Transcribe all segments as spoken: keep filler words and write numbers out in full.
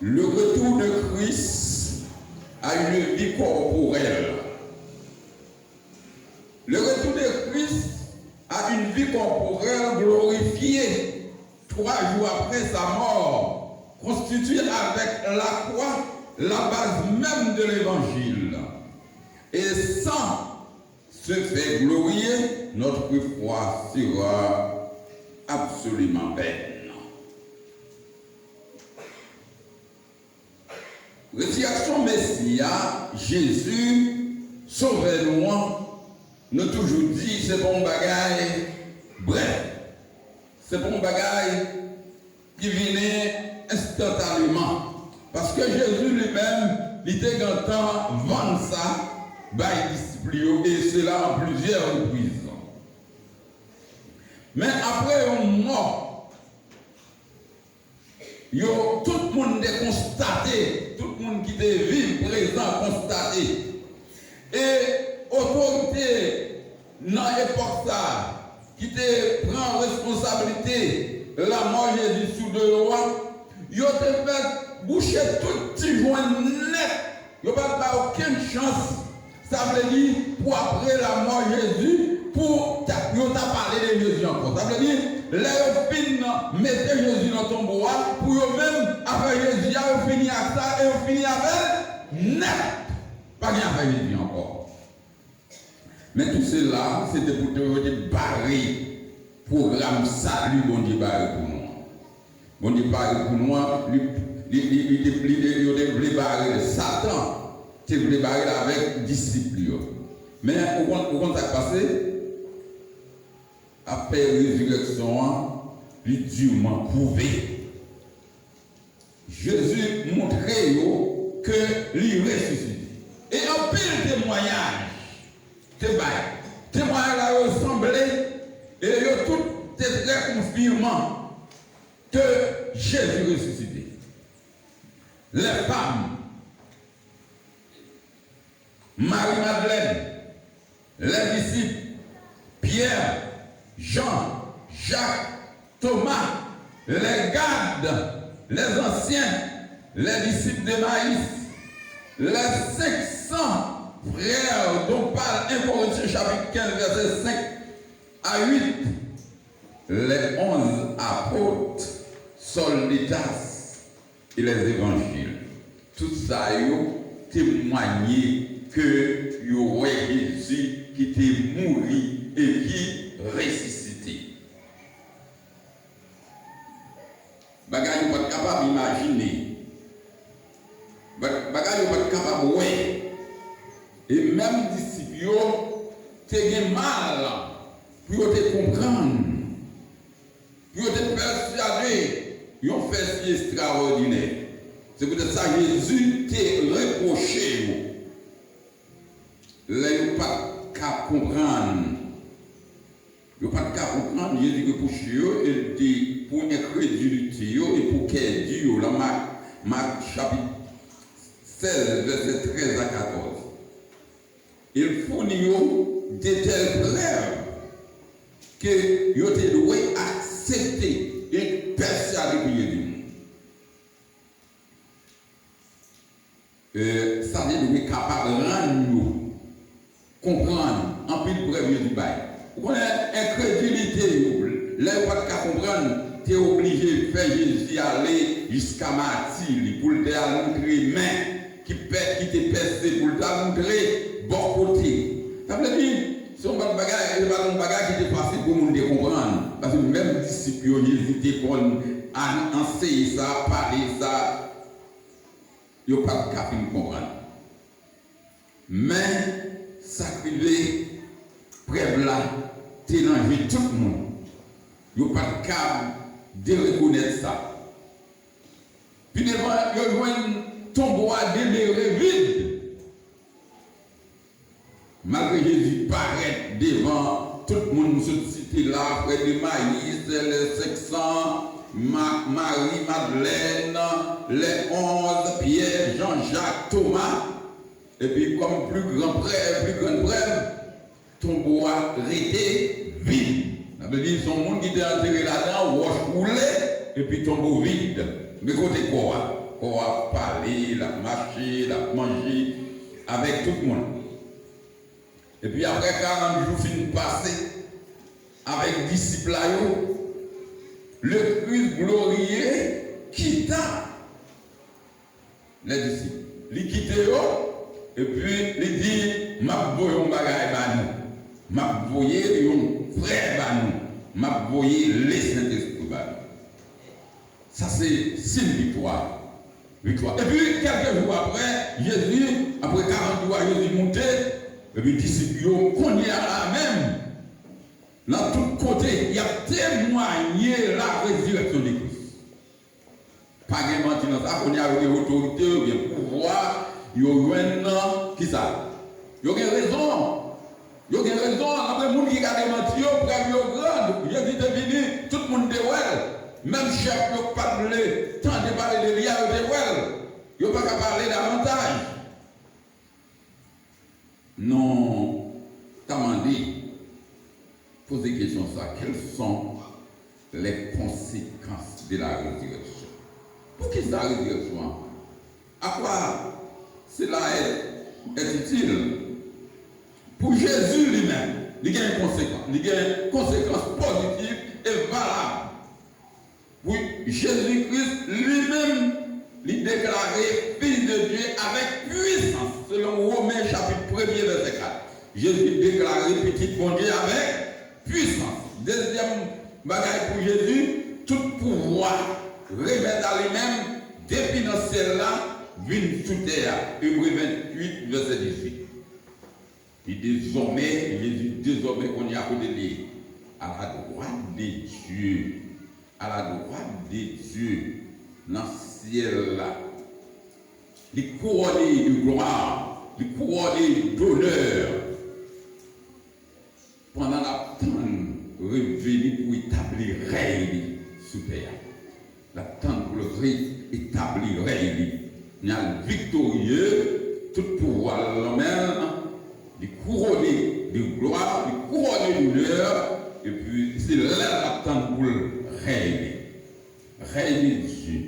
Le retour de Christ à une vie corporelle. Le retour de Christ à une vie corporelle glorifiée trois jours après sa mort constitue avec la croix la base même de l'évangile. Et sans ce fait glorieux, notre foi sera absolument vaine. Rezirèksyon Mesi a, Jezi, Sovè nou an, nou toujou di se pa yon bagay brèf, se pa yon bagay ki vini enstantaneman. Paske Jezi li menm, li te gentan vann sa bay disip li yo, e sela an plizyè repriz. Men apre yon mò, yo, tout moun te konstate, tout moun ki te viv prezan konstate. E otorite nan epòk sa a, ki te pran responsablite lanmò Jezi sou do yo a, yo te fèk bouche tout ti jwenn nèt. Yo pa t bay okenn chans. Sa vle di, pou apre lanmò Jezi, pou ta, yo ta pale de Jezi ankò. Sa vle di, lè yo fin mete Jezi nan tonbo a, pou yo menm, afè Jezi a, yo fini ak sa e yo fini avè l nèt. Pa gen afè Jezi ankò. Men tout sela, se te pou te, yo te bare pwogram sali Bondye bare pou nou an. Bondye bare pou nou an, li, li, li, li te, li te, yo te vle bare l, Satan te vle bare l avèk disip li yo. Men, ou konn, ou konn sa k pase? Apre rezirèksyon an, li diman pwouve. Jezi montre yo ke li resisite. E anpil temwayaj te bay. Temwayaj la yo sanble e yo tout te trè konfiman ke Jezi resisite. Les femmes, Mari Madlèn, les disciples, Pierre, Jean, Jacques, Thomas, les gardes, les anciens, les disciples d'Emmaüs, les cinq cents frères dont parle un Corinthiens chapitre quinze, verset cinq à huit, les onze apôtres, Sol de Tarse, e les évangiles. Tout sa yo temwanye ke yo wè Jezi ki te mouri e ki resisite. Bagay yo pa t kapab imajine. Ba-, bagay yo pa t kapab wè. E menm disip yo te gen mal pou yo te konprann, pou yo te pèsyade yon fè si estrawòdinè. Se poutèt sa Jezi te repwoche yo lè yo pa t ka konprann. Yo pa t ka konprann, Jezi repwoche yo e l di pou enkredilite yo e pou kè di yo. Lan Mak, Mak chapit sèz, vèsè trèz a katòz. E l founi yo de tèl prèv ke yo te dwe aksepte e pèsyade ke yo te moun. E, sa te dwe kapab rann yo konprann anpil prèv Jezi bay. Ou konnen, enkredilite yo, lè yo pa t ka konprann, te oblije fè Jezi ale jiska mati li, pou l te al montre men ki pè-, ki te pèse, pou l te al montre bò kote. Sa vle di, se yon bagay, se pa yon bagay ki te fasil pou moun te konprann. Paske menm disip yo, Jezi te konn an-, anseye sa, pale sa, yo pa t ka fin konprann. Men, sa k rive, prèv la te nan je tout moun. Yo pa t kab derekonèt sa. Pi devan, yo jwenn tonbo a demere vid. Malgre Jezi parèt devan tout moun m sot site la, frè Demayis, lè senk san, Ma-, Mari Madlèn, lè onz, Pyè, Jan, Jak, Toma, epi kòm pli gran prèv, pli grann prèv, tonbo a rete vid. Sa vle di, se yon moun ki te antere ladan, wòch woule, epi tonbo vid. Men kote kò a? Kò a ap pale, l ap mache, l ap manje avèk tout moun. Epi apre karant jou fin pase avèk disip la yo, le Christ glorifié quitta les disciples. Li kite yo, epi li di, "M ap voye yon bagay ba nou. M ap voye yon frè ba nou. M ap voye Lesentespri ba nou." Sa se siy viktwa. Viktwa. Epi, kèlke jou apre, Jezi, apre karant jou a Jezi moute, epi disip yo, kounye a la menm, nan tout kote, y ap temwaye la résurrection de Christ. Pa gen manti nan sa, kounye a yo gen otorite, yo gen pouvwa, yo jwenn nan, kisa? Yo gen rezon. Yo gen rezon, anpil moun ki gade manti yo, prèv yo gran. Jezi te vini, tout moun te wè l. Menm chèf yo k pa t vle tande pale de li a, yo te wè l. Yo pa ka pale davantaj. Nou ta mande, poze kesyon sa, quelles sont les conséquences de la résurrection? Poukisa rezireksyon an? À quoi cela est, est utile? Pou Jezi li menm, li gen konsekans, li gen konsekans pozitif e valab. Pou Jezi Kris li menm, li deklare Fils de Dieu avec puissance, selon Women chapit premye vèsè kat. Jezi deklare Pitit Bondye avèk pwisans. Dezyèm bagay pou Jezi, tout pouvwa remèt a li menm, depi nan syèl la vin sou tè a. Ebre venntuit, vèsè dizuit. Li dezòmè, Jezi dezòmè kounye a kote li ye? À la droite de Dieu. À la droite de Dieu, nan syèl la. Li kouwone de glwa, li kouwone donè. Pandan l ap tann reveni pou etabli rèy li sou tè a. L ap tann pou l reetabli rèy li. Kounye a l viktorye, tout pouvwa l nan men l, li kouwone de glwa, li kouwone donè, epi se lè l ap tann pou l rèyne. Règne de Dieu,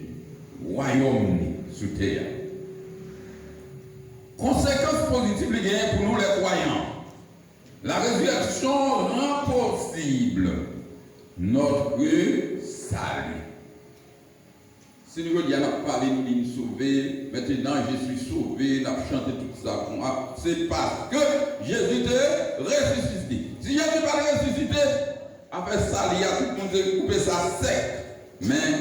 wayòm li sou tè a. Konsekans pozitif li genyen pou nou, lè kwayan. La résurrection rend possible notre salut. Si nou jodi a n ap pale, nou di n sove, maintenant je suis sauvé, n ap chante tout sa, bon, ap, se paske Jezi te resisite. Si Jezi pa t resisite, afè sali a, tout moun te koupe sa sèk. Men,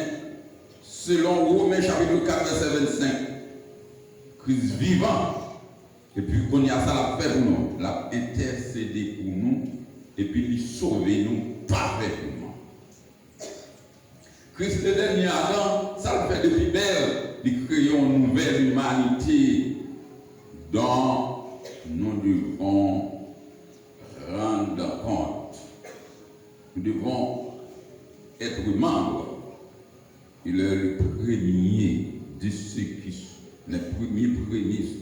selon Women chapit kat vèsè vennsenk, Kris vivan. Epi kounye a sa l ap fè pou nou? L ap entèsede pou nou, epi li sove nou pafètman. Kris te dènye Adan, sa l fè de pi bèl? Li kreye yon nouvèl imanite dont nous devons rendre compte. Nous devons être membres. Il est le premier de ceux qui, les premiers prémices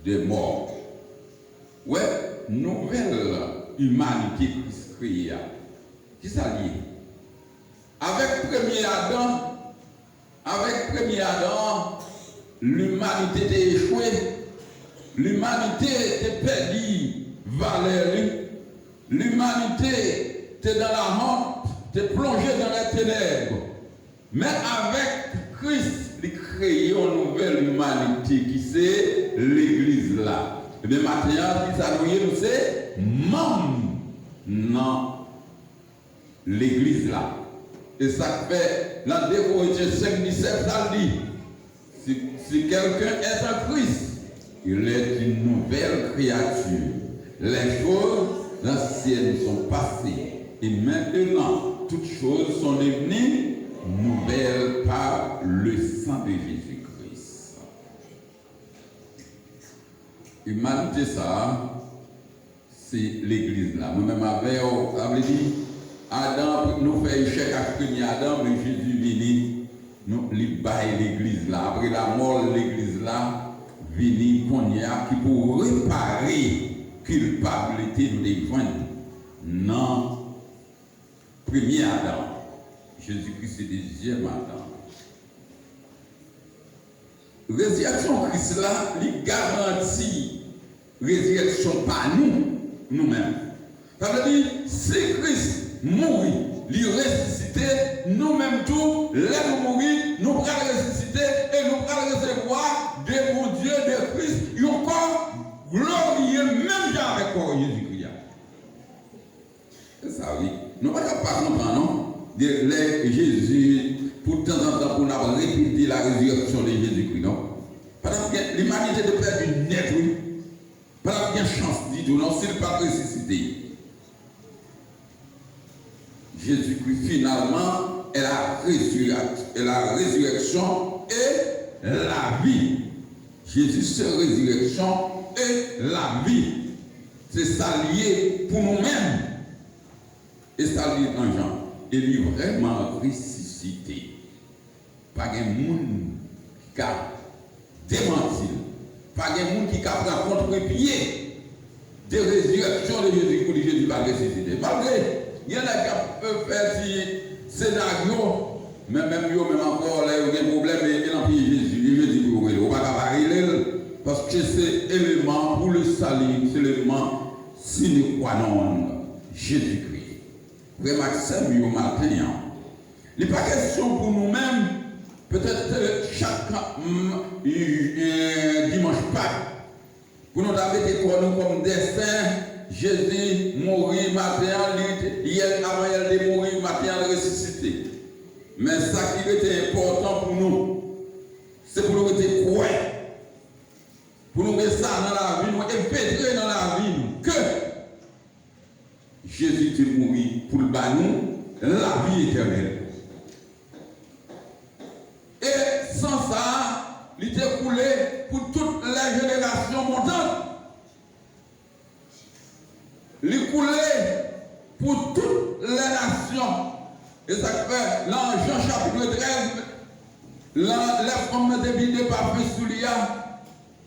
des morts. Wè, nouvèl imanite Kris kreye a, kisa l ye? Avèk premye Adan, avèk premye Adan an, limanite te echwe, limanite te pèdi valè li, limanite te dans la honte, te plonje dans les ténèbres. Men avèk Kris, li kreye yon nouvèl imanite ki se legliz la. Ebyen, maten an, kisa nou ye? Nou se manm nan legliz la. E sa k fè nan de Korentyen senk disèt, sa l di, si, si quelqu'un est en Christ, il est une nouvelle créature. Les choses anciennes sont passées, et maintenant toutes choses sont devenues nouvelles par le sang de Jésus-Christ. Imanite sa a, se legliz la. Mwen menm avè w, sa vle di, Adan, nou fè echèk ak premye Adan, men Jezi vini, nou, li bay legliz la. Apre lamò l, legliz la vini kounye a ki pou repare kilpabilite nou te jwenn nan premye Adan. Jezi Kris se dezyèm Adan. Rezirèksyon Kris la, li garanti rezirèksyon pa nou, nou menm. Sa vle di, si Kris mouri, li resisite, nou menm tou, lè nou mouri, nou pral resisite e nou pral resevwa de Bondye, de Kris, yon kò gloriye, menm jan avèk kò Jezikri a. Se sa, wi. Nou pa ka pa kontan, non, de lè Jezi, pou tanzantan, pou n ap repete la résurrection de Jésus-Christ, non. Pa t ap gen, limanite te pèdi nèt, wi. Pa t ap gen chans ditou, non, si l pa t resisite. Jésus-Christ, finalement, est la résurrec-, est la résurrection et la vie. Jésus, c'est résurrection et la vie. Se sa l ye pou nou menm. E sa l ye nan Jan. E li vrèman resisite. Pa gen moun ki ka demanti l. Pa gen moun ki ka pran kontrepye de résurrection de Jésus pou di Jezi pa t resisite. Malgre gen nèg k ap fè ti senaryo, men menm yo menm ankò, lè yo gen pwoblèm, e, e nan pye Jezi, e Jezi pou yo rele. Ou pa ka pa rele l, paske se eleman pou le salut, se eleman sine qua non Jezikri. Frè m ak sè m yo, maten an, li pa kesyon pou nou menm, petèt, e, chak, mm, e, e, dimanch Pak, pou nou ta mete kò nou kòm desen, Jezi mouri maten an, li te, yè, avan yè l te mouri, maten an l resisite. Men sa ki rete enpòtan pou nou, se pou nou rete kwè, pou nou gen sa nan lavi nou, e petre nan lavi nou, ke Jezi te mouri pou l ba nou lavi etènèl. E san sa a, li te koule pou tout lè jenerasyon montan. Li koule pou tout lè nasyon. E sa k fè, nan Jan chapit trèz, lè, lè fanm nan te vide pafen sou li a,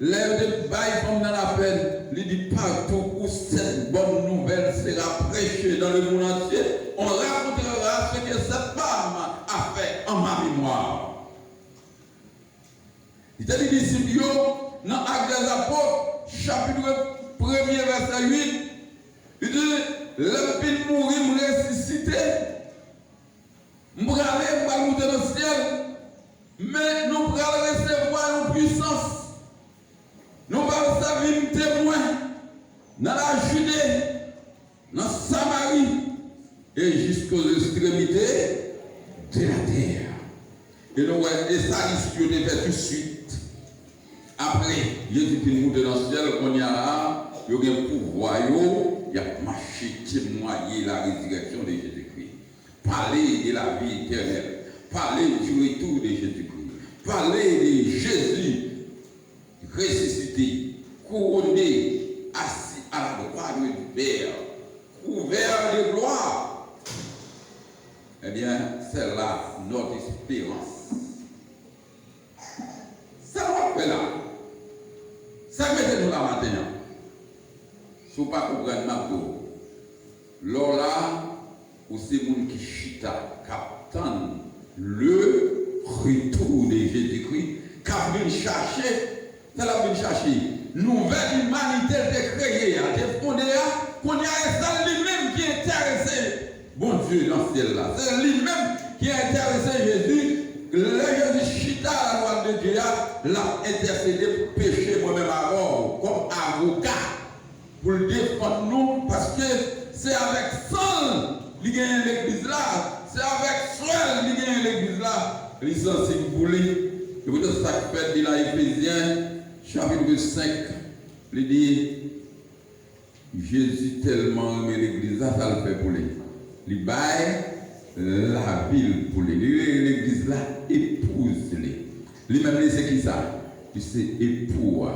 lè yo te bay fanm nan lapèn, li di, partout où cette bonne nouvelle sera prêchée dans le monde entier, on racontera ce que cette femme a fait en ma mémoire. Li te di disip yo nan Actes des Apôtres, chapit premye, vèsè uit, li di, lè m fin mouri, m resisite, m prale, m pral moute nan syèl, men nou pral resevwa yon pwisans. Nou pral sèvi m temwen nan la Jide, nan Samari, et jusqu'aux extrémités de la terre. E nou wè, e sa disip yo te fè tousuit. Apre Jezi fin moute nan syèl, kounye a la, yo gen pouvwa yo, y ap mache temwaye la résurrection de Jésus-Christ. Parler de la vie éternelle. Parler du retour de Jésus-Christ. Parler de Jésus ressuscité, couronné, assis à la droite du Père, couvert de gloire. Eh bien, c'est là notre espérance. Sa w ap fè la? Sa k mete nou la maten an? Si w pa konprann, m ap di w. Lè w la, ou se moun ki chita, k ap tann le retour de Jésus-Christ, k ap vin chache, sa l ap vin chache? Nouvèl imanite l te kreye a, l te fonde a, kounye a, e sèl li menm ki enterese Bondye nan syèl la. Se li menm ki enterese Jezi. Lè Jezi chita a la dwat de Dye a, l ap entèsede pou peche mwen menm avè w kòm avoka, pou l defann nou, paske se avèk san l li genyen legliz la, se avèk swè l li genyen legliz la, li sansib pou li. Se poutèt sa k fè di nan Efezyen, chapit senk, li di, Jezi tèlman renmen legliz la, sa l fè pou li? Li bay lavi l pou li. Li rele legliz la epouz li. Li menm li se kisa? Li se epou a.